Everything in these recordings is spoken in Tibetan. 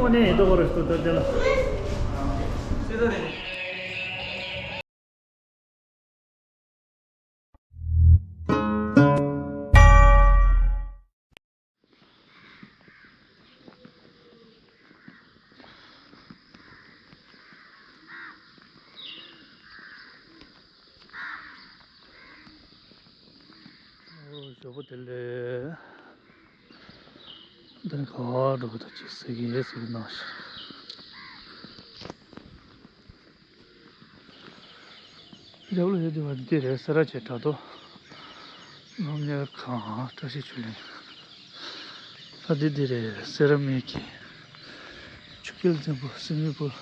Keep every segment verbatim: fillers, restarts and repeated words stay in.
ནས་ཡིན་དོ་བར་སྟོད་དོ་དེ་ལ། ཞོགས་པ་དེ་ལས་འདི་ནས་ག་བ་འགྲོ་གི་འདུག་ཅིག་ཟེར་གི་ཟེར་གི་གནང་ཞིག་རྒྱབ་ལ་ཡོད་དེ་བ་འདི་རེད། སེ་ར་བྱེས་བྲག་རྡོ་སློབ་གཉེར་ཁང་བཀྲ་ཤིས་ཆོས་གླིང་། ཨ་འདི་འདི་རེད། སེ་ར་མིག་གི་ཆུ་སྐྱེལ་འཛིན་པོ་སི་མི་པུལ།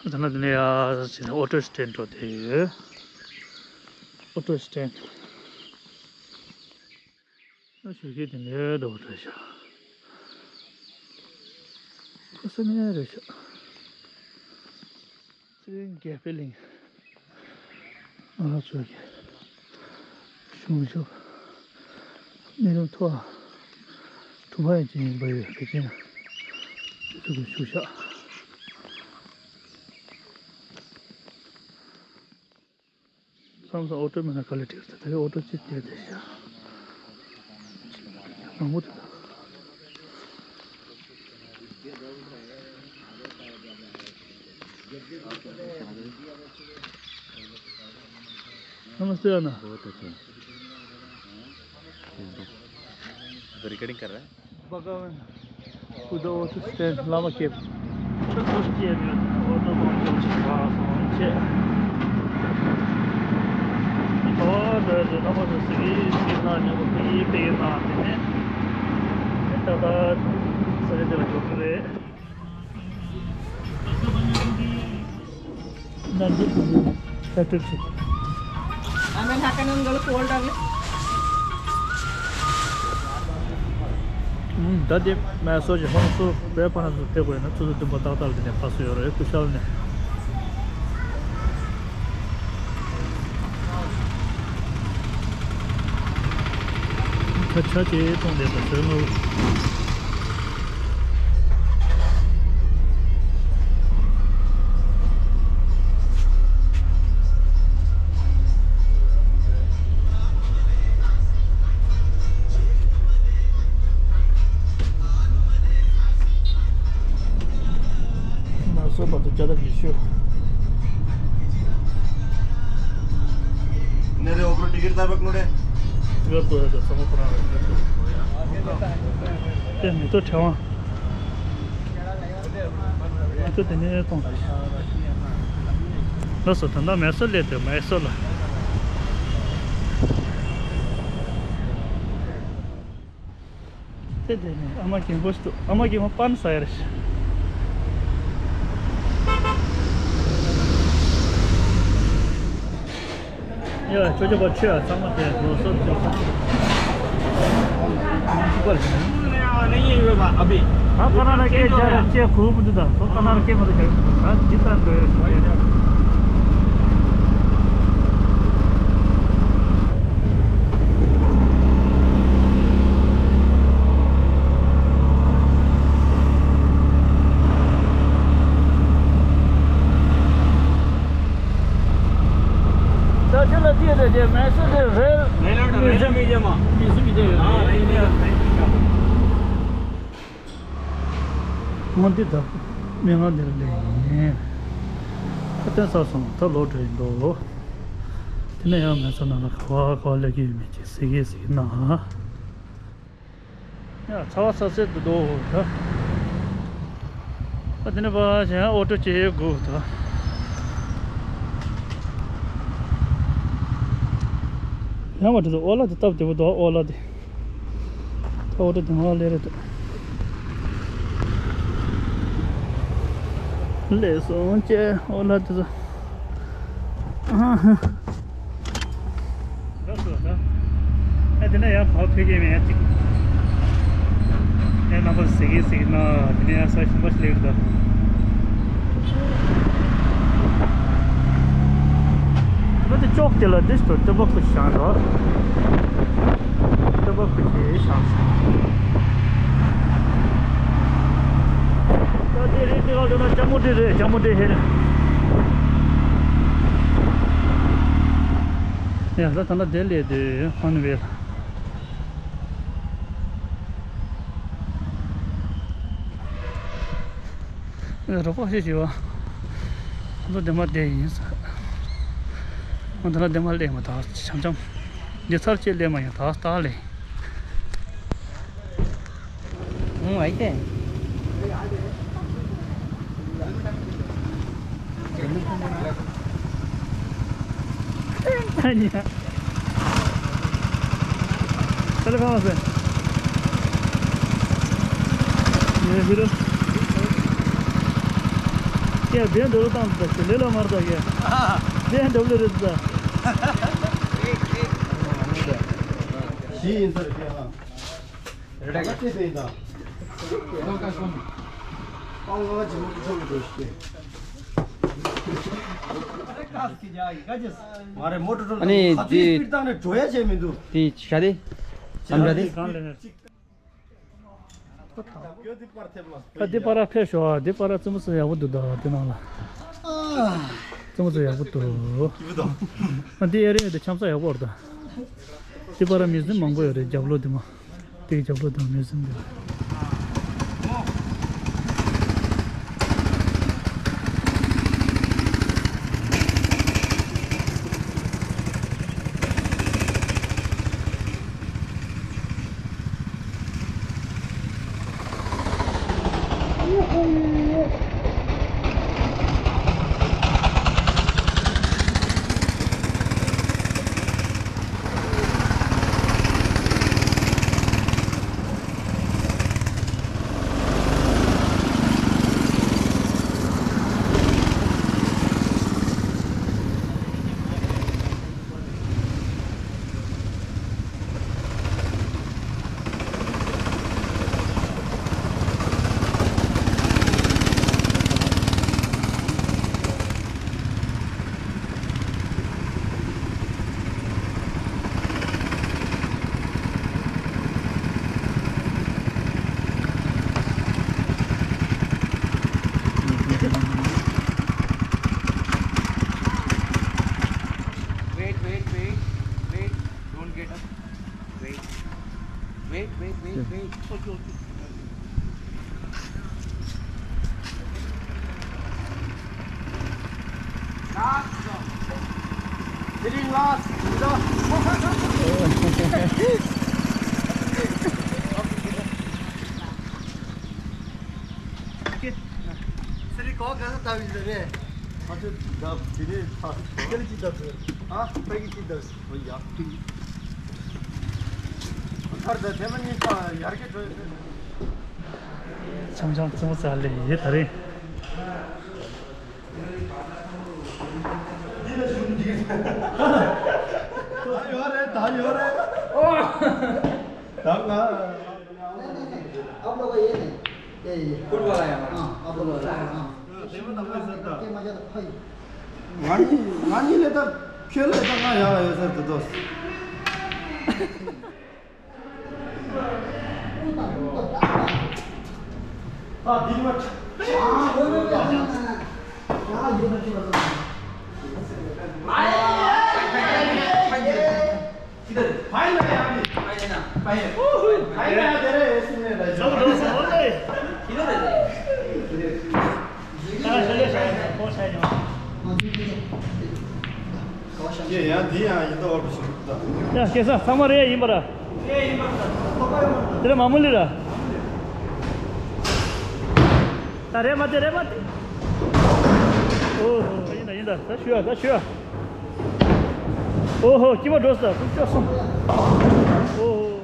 ད་ནི་འདི་ནས་ཡར་ཕྱིན་ནས་ཨོ་ཊོ་སི་ཊེན་འགྲོ་བསྡད་ཡོད། ཨོ་ཊོ་སི་ཊེན། ཨ་ཞོགས་ཀས་དེ་འདྲའི་འགྲོ་བ་འདྲ་ཤག་ཁོ་སེམས་ཡ་རེད་ཤག་ཚེ་རིང་རྒྱལ་པོའི་གླིང་། ང་རང་ཚོའི་གཞུང་ཞབས་གནས་རིམ་མཐོ་བ་དྲུག་པ་ཡན་ཆད་ཡིན་པ་ཡོད། གལ་ཆེན་ཚུལ་དུ་ཞུ་ཤག་བསམ་བསམ་ཨོ་ཊོ་མེད་ན་ག་ལེ་འགྲིག་ཟེར། ད་རེས་ཨོ་ཊོ་གཅིག་བསྡད་བསྡད་ཤག་མང་པོ་འདུག་ད། नमस्ते अण्णा। बहुत अच्छा। तो रिकॉर्डिंग कर रहा है? भगवान Buddha auto stand Lama cave. ཁྱོད་ཚོ་སྐྱེས་ནས་ཨོ་ཏོ་མང་པོ་ཞིག་ཕར་སོང་བྱས། ཨོ་ཏོ་རེ་རྣམ་པ་ཚོ་ཟིག་གིས་ཟིག་གནང་ཉོ་གི་ཕ་གིའི་ཕ་གིའི་ནང་དེ་ནས་ད་ལྟ་ས་ཆ་དེ་ལ་འགྲོ་གི་རེད། ད་དེ་མེ་སོར་གྱི་ཧོང་སུར་བོད་ཕ་ན་ཚོ་ཕེབས་དགོས་ན་ཆུ་ཚོད་བདུན་པ་ཏག་ཏག་དེ་ནས་ཕར་ཚུར་ཡོད་རེད། སྐུ་ཤལ་ནས། ཆ་ཆ་ཅེས་མཐོང་བསྡད་པ་བཟོས་ངོ་། མ་སོ་བར་དུ་བརྒྱ་དང་ཉི་ཤུ། ནེ་རེ་ཨོ་པོ་ཊི་ཀེཊ་ད་བག་ནོ་རེ། ཡོད་དོ་ཡོད་དོ་ཚང་མ་ཁོ་རང་རེད། དེ་མི་ཐོ་ཁྲེ་བ། ང་ཚོ་དེ་ནས་གཏོང་དང་། ལགས་སོ། ད་ལྟ་མེ་སོར་སླེབས་དེ་མེ་སོར་ལ། དེ་དེ་ནས་ཨ་མ་རྒན་པོ་ཞིག་འདུག་ཨ་མ་རྒན་པོ་པན་ཟ་ཡ་རེད་ཤག་ཡ། ཅོ་ཅོ་པ་ཆོས་ཚང་མ་དེ་ལོ་སོ་ཅོ་ས། ཨ་ཁ་ན་ར་སྐད་རྒྱག་ར་ཅེ་ཁུ་མི་འདུག་ད་ཁོ་ཁ་ན་ར་སྐད་མ་འདུག་ད་འདི་ལྟར་འགྲོ་ཡོད་ཤག་ད་ཅི་ལ་དེ་རེད། དེ་མེ་སོར་དེ་རེལ་རེལ་ཝེ་མིའུ་ཛི་ཡམ། མིའུ་ཛི་ཡམ་དེ་ཡོད་རེད། ང་འདི་ད་མི་ང་འདིར་སླེབས་ཡིན། ཁ་དན་ས་སོང་ད་ལོག་འགྲོ་ཡིན་འདུག་དེ་ནས་ཡང་མེ་སོར་ནང་ལ་ག་བ་ག་བ་སླེབས་ཀྱི་ཡོད་མེད་ཅིག་གཟིགས་གི་གཟིགས་གི་གནང་ཨ། ཡ་ཚ་བ་ཚ་ཚད་འདུག་འདུག་ད། ཨ་དེ་ནས་ཕར་གཞན་ཨོ་ཊོ་སྐྱེལ་དགོས་ད། ཡང་མ་འགྲོ་འདུག་ཨོ་ལ་དེ་སྟབས་བདེ་པོ་འདུག་ཨོ་ལ་དེ། ད་ཨོ་ཊོ་དེ་མ་སླེབས་རེད་འདུག་སླེབས་སོང་ཅེ་ཨོ་ལ་དེ་ཚོ། ཨ་ཧ། ལགས་སོ་ད། ཨ་དེ་ན་ཡང་བག་ཕེབས་ཀྱི་མེད་ཡ་གཅིག་ཨ་རྣམ་པ་ཟེར་གི་ཟེར་གི་ན་དེ་ནས་ཡང་ས་ཞིམ་པ་ཞིག་སླེབས་ད། ང་དེ་ཅོག་དེ་ལ་འདི་ལྟ་སྟོན་པ་ཁོ་ཞང་རོ། སྟོན་པ་ ད་དེ་རེད། དེ་ག་ལ་ན་ལྕམ་མོ་དེ་རེད། ལྕམ་མོ་དེ་ཧེ་རེད། ཡ་ད་ད་ལྟ་དེ་ལས་དེ་ཧོན་ཝེལ། རོགས་པ་ཞིག་བྱེད་པ། ང་ཚོ་འདི་མ་བསྡད་ཡིན་ས། ང་འདི་ལ་འདི་མ་སླེབས་མ་ཐག་འཆམ་འཆམ། འདི་ཚར་གཅིག་སླེབས་མ་ཡིན་ཐག་ཏག་ལེ། ཨང་ཨའི་ཏེ། ཨ་ནི། ཁ་ལ་ཁ་མ་ཟེར། ཡེ་ཧི་རོ། ཡ་བན་འགྲོ་བཏང་ཟེར་ལེ་ལ་མར་ད་ཡ། བན་འགྲོ་ལེ་རེད་ཟེར། ཞི་ཡིན་ས་རེད་ཨ། རེད་ད་ཅི་ཟེར་ཡིན་ད། ཨང་ང་ཅི་མོ་ཅི་ཆོག་གི་འགྲོ་ཤི། ང་རེ་མོ་ཊ་འགྲོ་ཨ་ནི་ཁ་ཚིག་དེ་སྤིར་བཏང་ནས་འགྲོ་ཡ་བྱས་མི་འདུག་དེ་ཤ་དེ། ཨམ་ཤ་དེ། ད་འདི་པར་ཕེབས་ཤོག་འདི་པར་རྩེད་མོ་རྩེ་ཡག་པོ་འདུག་ད་འདི་ནང་ལ། རྩེད་མོ་རྩེ་ཡག་པོ་འདུག་ཨ་འདི་ཨེ་རེད། འདི་འཆམ་ས་ཡག་པོ་རེད་ད། འདི་པར་མིའུ་ཛིམ་མང་པོ་ཡོད་རེད། རྒྱབ་ལོགས་འདི་མ། དེའི་རྒྱབ་ལོགས་དང་མིའུ་ཛིམ་འདི། Wait, wait, wait, wait. Don't get up. Wait. Wait, wait, wait, wait. Okay, okay. Last jump. Very last. Okay. Siri ko gasa tawi zare. Acha da bine ta. Kali chi da. Ha? Pai ki chi da. Oya. འཆམ་འཆམ་རྩེད་མོ་རྩེ་ལེ་ཡིན་ད་རེད། ད་ཡོད་རེད། ད་ཡོད་རེད། ད་ང་། आप लोग ये नहीं। ये, ये। फुटबॉल आया हमारा। हाँ, आप लोग। हाँ। ང་གཉིས་ང་གཉིས་ལས་ད་ཁྱོད་ལས་ད་ང་ཡག་ཡོད་ཟེར་དུ་དོ། ཡ་ཡང་འདི་ཡང་ཡིན་ད་འོར་བ་ཞིག་ད། ཡ་སྐལ་བཟང་ཚང་མ་རེད་ཡིན་པ་ར། དེ་ར་མ་མུ་ལི་ར། ད་རེད་མ་དེ་རེད་མ་དེ། ཨོ་ཧོ་ཡིན་ད་ཡིན་ད་ད་ཞུ་ཡ་ད་ཞུ་ཡ། ཨོ་ཧོ་སྐྱིད་པ་འགྲོ་ས་ད་ཁུག་ཅོག་སོང་། ཨོ་ཧོ།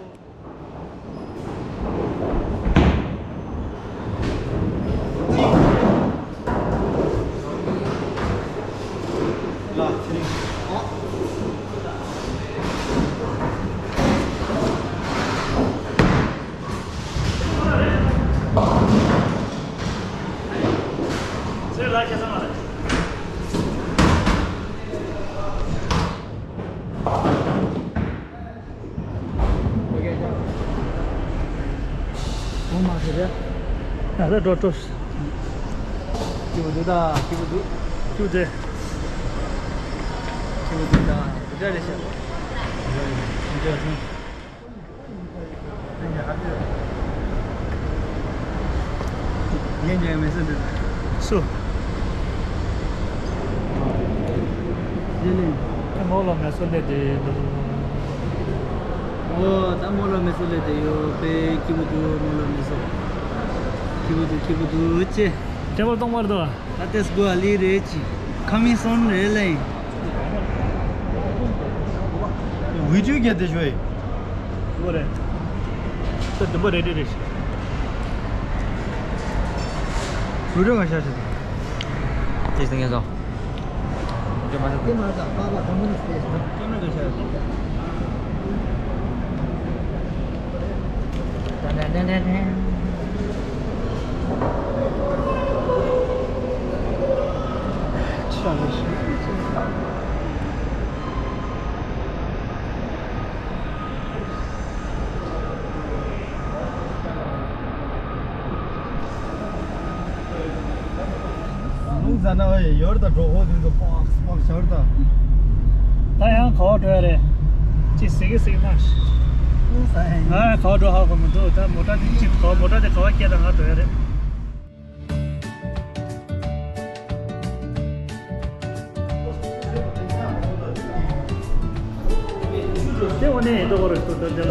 ཡ་ད་འགྲོ་འགྲོ། སྐྱིད་པོ་འདུག་ད། སྐྱིད་པོ་འདུག་སྐྱིད་པོ་འདུག་སྐྱིད་པོ་འདུག་ད། འདི་འདྲ་རེད་ཤག་ཡིན་ཀྱང་མི་སྲིད་འདི། སུ། ཨེ་མོ་ལོ་མེ་སོ་ལེ་དེ་ལོ། ཨོ་ད་མོ་ལོ་མེ་སོ་ལེ་དེ་ཡོད་པས། སྐྱིད་པོ་འདུག་མོ་ལོ་མེ་སོ། སྐྱིད་པོ་འདུག་སྐྱིད་པོ་འདུག་ཅེ། ཏྲེ་བར་གཏོང་བར་དུ། ད་ཏེས་གོ་ཨ་ལི་རེད་ཅི། ཁ་མི་སོན་རེད་ལེ། ཝི་ཌི་ཡོ་རྒྱབ་དེ་ཞོ་ཡི། གོ་རེད། ད་དུམ་པ་རེད་རེད་རེད། ཝི་ཌི་ཡོ་ག་ཤ་ཤ། ཏེས་ཏེ་ངེ་ཟོ། ཏེ་མ་ཟ་པ་པ་ཁ་མི་རེད་ཏེ། ཏེ་མ་ག་ཤ། ལུང་ཟ་ན་ཡོར་དང་གྲོགས་པོ་དེ་ཚོ་པག་པག་ཤར་དང་། ད་ཡང་ག་བ་འགྲོ་ཡ་རེད། ཅི་ཟེར་གི་ཟེར་གི་མ། ལུང་ཟ་ཡ་ཡིན། ང་ག་བ་འགྲོ་ཧ་གོ་མི་འདུག་ད་མོ་ཊ་དེ་ཅི་ག་བ་མོ་ཊ་དེ་ག་བ་སྐྱེལ་དང་ང་འགྲོ་ཡ་རེད། དེ་འོ་ནས་ཡིན་དོ་གོ་རེད་དོ་དོ་དེ་ལ།